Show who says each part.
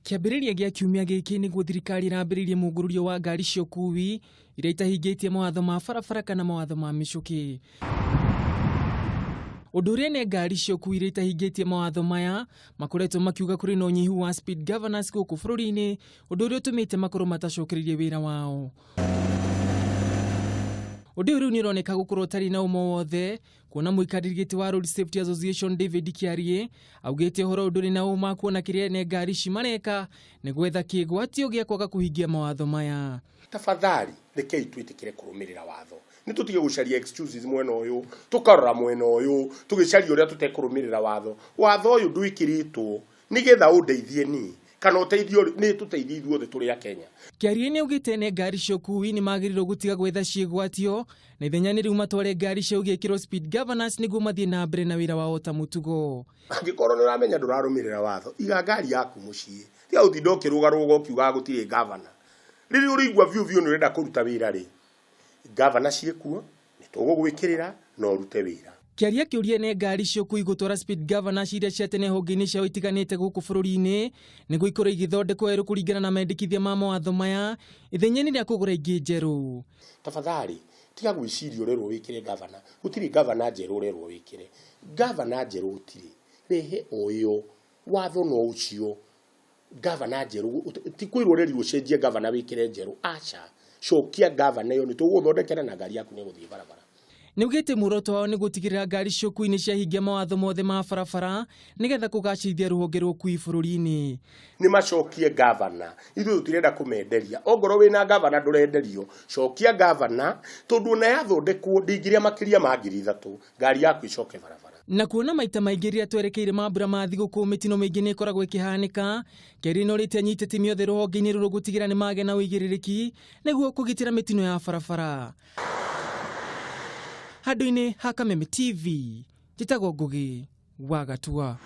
Speaker 1: Kĩambĩrĩria gĩa kiumia gĩkĩ nĩguo thirikari ĩrambĩrĩirie mũngũrũrio wa ngari cia ũkuui iria itahingĩtie mawatho ma barabara kana mawatho ma mĩcũkĩ. Ũndũ ũrĩa ene ngari cia ũkuui iria itahingĩtie mawatho maya makoretwo makiuga kũrĩ na ũnyihu wa speed governors gũkũ bũrũri-inĩ, ũndũ ũrĩa ũtũmĩte makorwo matacokereirie wĩra wao. Ũndũ ũyũ rĩu nĩ ũroneka gũkorwo ũtarĩ na ũma wothe kuona mũikarĩri gĩtĩ wa Road Safety Association David Kiarie augĩte ũhoro ũyũ ndũrĩ na ũma kuona kĩrĩa ene ngari ici mareka nĩ gwetha kĩgwatio gĩa kwaga kũhingia mawatho maya.
Speaker 2: Tafadhali rekei twĩtĩkĩre kũrũmĩrĩra watho, nĩ tũtige gũcaria excuses mwena ũyũ tũkarora mwena ũyũ tũgĩcaria ũrĩa tũtekũrũmĩrĩra watho. Watho ũyũ ndwĩkĩrĩtwo nĩgetha ũndeithie niĩ kana ũteithie ũrĩ- nĩ tũteithie ithuothe tũrĩ a Kenya.
Speaker 1: Kĩarie nĩ augĩte ene ngari cia ũkuui nĩ magĩrĩirwo gũtiga gwetha ciĩgwatio na ithenya nĩ rĩu matware ngari ciao igĩkĩrwo speed governors nĩguo mathiĩ na mbere na wĩra wao ta mũtugo.
Speaker 2: Angĩkorwo nĩ ũramenya ndũrarũmĩrĩra watho, iga ngari yaku mũciĩ. Tiga gũtinda ũkĩrũgarũga ũkiugaga gũtirĩ gavana. Rĩrĩa ũrĩigua biũ biũ nĩ ũrenda kũruta wĩra rĩ, gavana ciĩkuo, nĩ tũgũgwĩkĩrĩra na ũrute wĩra.
Speaker 1: Kĩaria kĩũria ene ngari cia ũkuui gũtwara speed governors iria cia tene honge-inĩ ciao itiganĩte gũkũ bũrũri-inĩ nĩguo ikorwo igĩthondekwo werũ kũringana na mendekithia ma mawatho maya ithenya-inĩ rĩa kũgũra ingĩ njerũ.
Speaker 2: Tafadhali tiga gwĩciria ũrerwo wĩkĩre gavana, gũtirĩ gavana njerũ ũrerwo wĩkĩre. Gavana njerũ gũtirĩ, rehe o ĩyo, watho no ũcio. Gavana njerũ, ti kwĩrwo ũrerirwo ũcenjie gavana wĩkĩre njerũ, aca. Cokia gavana ĩyo nĩ tũgũgũthondekera na ngari yaku nĩ ĩgũthiĩ barabara.
Speaker 1: Nĩaugĩte muoroto wao nĩ gũtigĩrĩra ngari cia ũkuui nĩ ciahingia mawatho mothe ma barabara nĩgetha kũgacĩrithia rũhonge rwa ũkuui bũrũri-inĩ.
Speaker 2: Nĩ macokie gavana, ithuĩ tũtirenda kũmenderia. Ongorwo wĩna gavana ndũrenderio, cokia gavana tondũ ona yathondekwo ndĩngĩrĩa makĩria ma 3,000, ngari yaku ĩcoke barabara.
Speaker 1: Na kuona maita maingĩ rĩrĩa twerekeire mambura ma thigũkũ mĩtino mĩingĩ nĩ ĩkoragwo ĩkĩhanĩka, Kerĩ nĩorĩtie anyiti itemi othe rũhonge-inĩ rũrũ gũtigĩrĩra nĩ magĩa na ũigĩrĩrĩki nĩguo kũgitĩra mĩtino ya barabara. Handũ-inĩ ha Kameme TV, njĩtagwo Ngũgĩ wa Gatua.